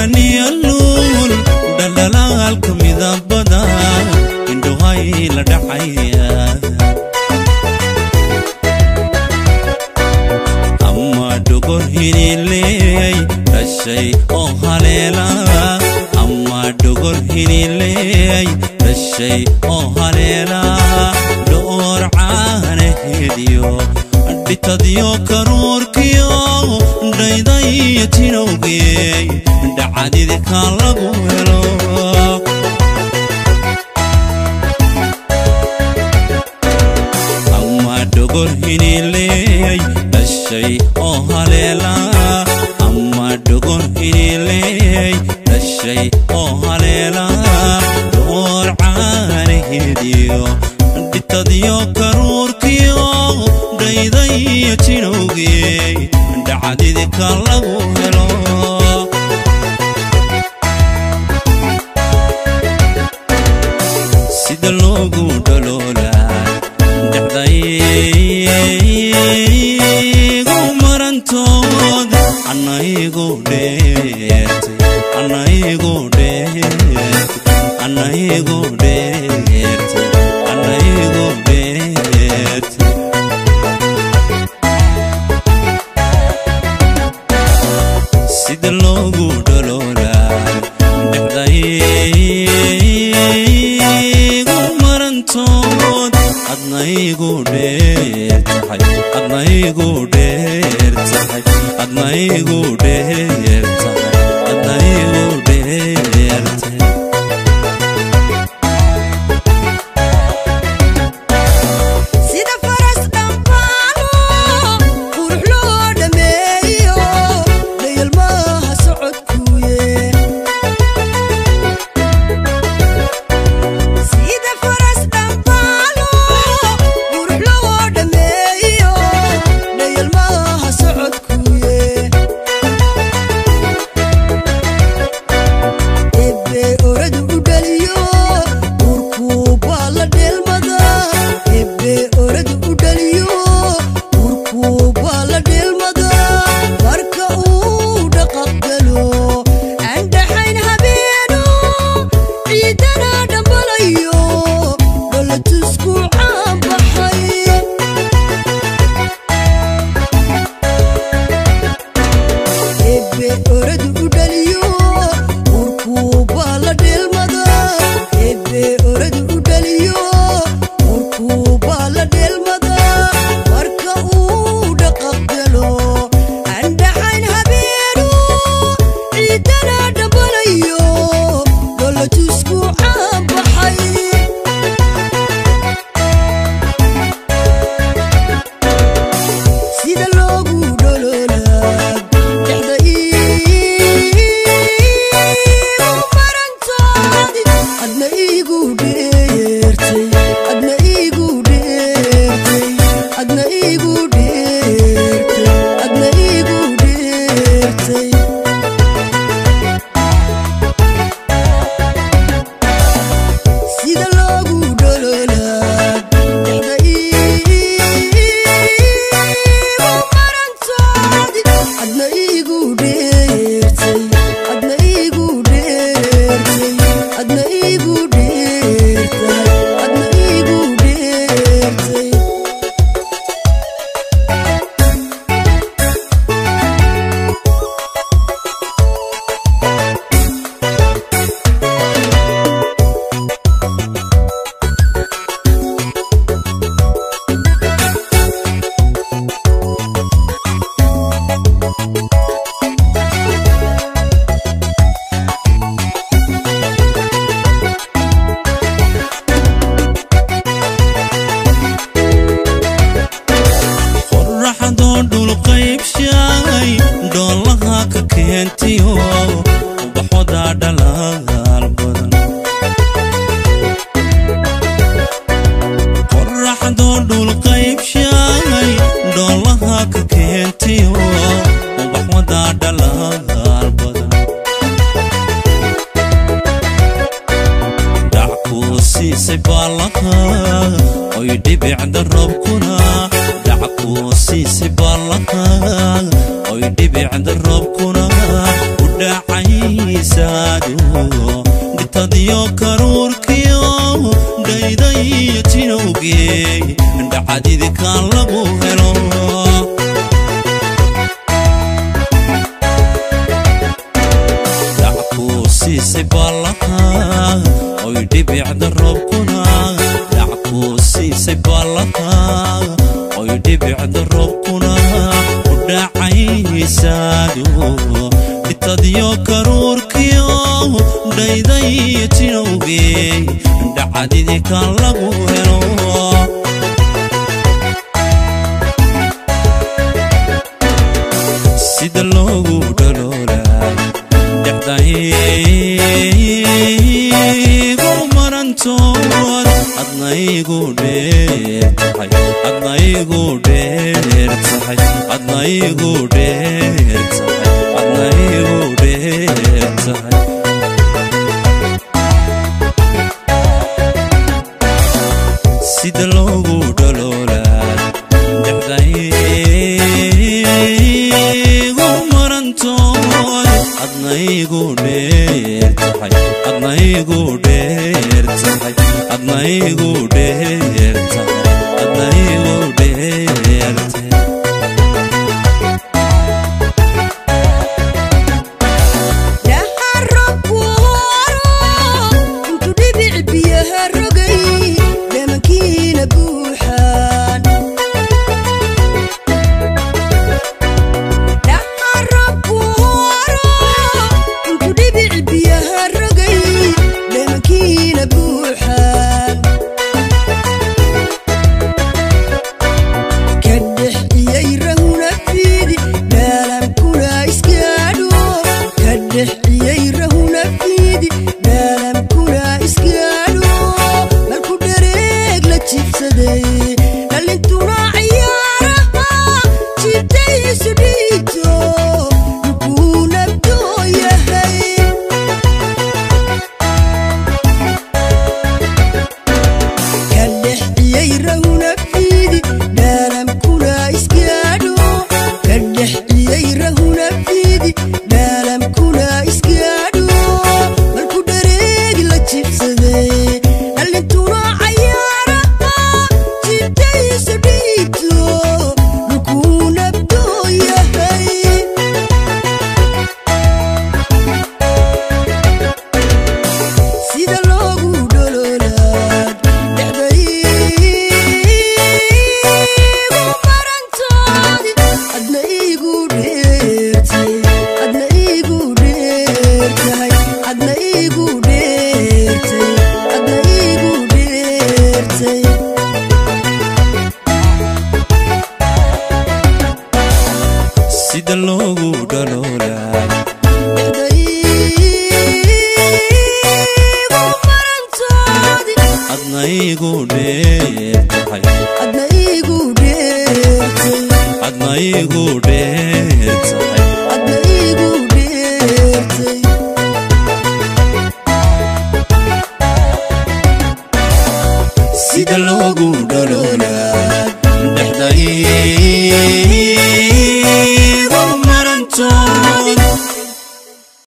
Dheemaniyo luul dhaldhalaalka midabada indhuhay la dhacaya ama dhogor hiniley dhashay oo haleela ama dhogor hiniley dhashay oo haleela dhoor caanaheediyo dhitadiyo karuurkiyo dhaydaiyo tinowgey dhacadidka lagu helo ama dhogor hiniley dhashay oo haleela ama dhogor hiniley dhashay oo haleela dhoor caanaheediyo dhitadiyo karuurkiyo dhaydaiyo tinowgey dhacadidka lagu helo sida loogu dhololaa dhexdaygu marantood anaigu dheertay anaigu dheertay anaigu dheertay anaigu dheertay sida loogu dhololaa dhexdaygu marantood adnaigu dheertahay adnaigu dheertahay adnaigu dheertahay adnaigu dheertahay sida faras dhambaano qurux loo dhameeyo dhayalmaha socodkuye sida faras dhambaano qurux loo dhameeyo dhayalmaha socodkuye ebe oradu u dhaliyo urkuu baa la dheelmada ebe oradu u dhaliyo urkuu baa la dheelmada marka uu dhaqaqgalo andhaxayn habeeno ciidana dhambalayo dholatusku caanbaxay ebe oradu u dhaliyo urkuu baa la dheelmada ebe oradu u dhaliyo urkuu baa la dheelmada marka uu dhaqaqgalo andhaxayn habeeno ciidana dhambalayo dholatusku caanbaxay sida loogu dhololaa dhexda iigu marantood adna iigu dheertay adna iigu dheertay adna iigu dheertay adna iigu dheertay sida loogu dhololaa dhexda iigu marantood adna iigu dheertay adna iigu dheertay adna iigu dheertay adna iigu dheertay qorraxdoo dhul qaybshay dhoolaha ka keentiyo ubaxoda dhalaal badan qorraxdoo dhul qaybshay dhoolaha ka keentiyo ubaxwada dhalaal badan dhac kuu siisay baalaha oy dhibicda roobkuna dhac kuu siisay baalaha oy dhibicda roobkuna u dhacay. Dhacaysaado dhitadiyo karuurkiyo dhaydayo tinowgee dhacadidika lagu helo. Dhackuu siisay ballaha oy dhibicda roobkuna, dhackuu siisay ballaha oy dhibicda roobkuna u dhacaysaado dhitadiyo karuurkiyo dhaydayo tinowgee dhacadidika lagu helo. Sida loogu dhaloolaa dhexdaygu marantood adna igu dheer tahay, adna igu dheer tahay, adna igu dheer tahay, adna igu dheer tahay. Sida loogu dhaloolaa dhexdaygu marantood adna igu dheer tahay, adna igu dheer tahay, adna igu dheer tahay, adna igu dheer tahay. Dhaxan roobku horo intuu dhibic biyaha rogay dhamankiina buuxaan. Dhaxan roobku horo intuu dhibic biyaha rogay dhamankiina buuxaan. Ka dhexiyey rahuna fiidi dhaalamkuna iskaadho, ka dhexiyey rahuna fiidi dhaalamkuna iskaadho. Markuu dhereeg la jiibsaday dhalintuna ciyaaraha jiibtay isu dhiibto dhulkuu nabdoo yahay. Ka dhexiyey rahuna fiidi dhaalamkuna iskaadho, ka dhexiyey rahuna fiidi dhaalamkuna iskaadho. Markuu dhereeg la jiibsaday dhalintuna cayaaraha jiibtay isu dhiibto dhulkuu nabdoo yahay. Sida loogu dholoolaa dhexdaygu marantoodi adna igu dheertay, adna igu dheertahay, adna igu dheertay, adna igu dheertay. Sida loogu dhaloolaa Dhexdaygu marantoodi adna igu dheer tahay, adna igu dheertay, adna igu dheer tahay, adna igu dheertay. Sida loogu dhaloolaa dhexdaygu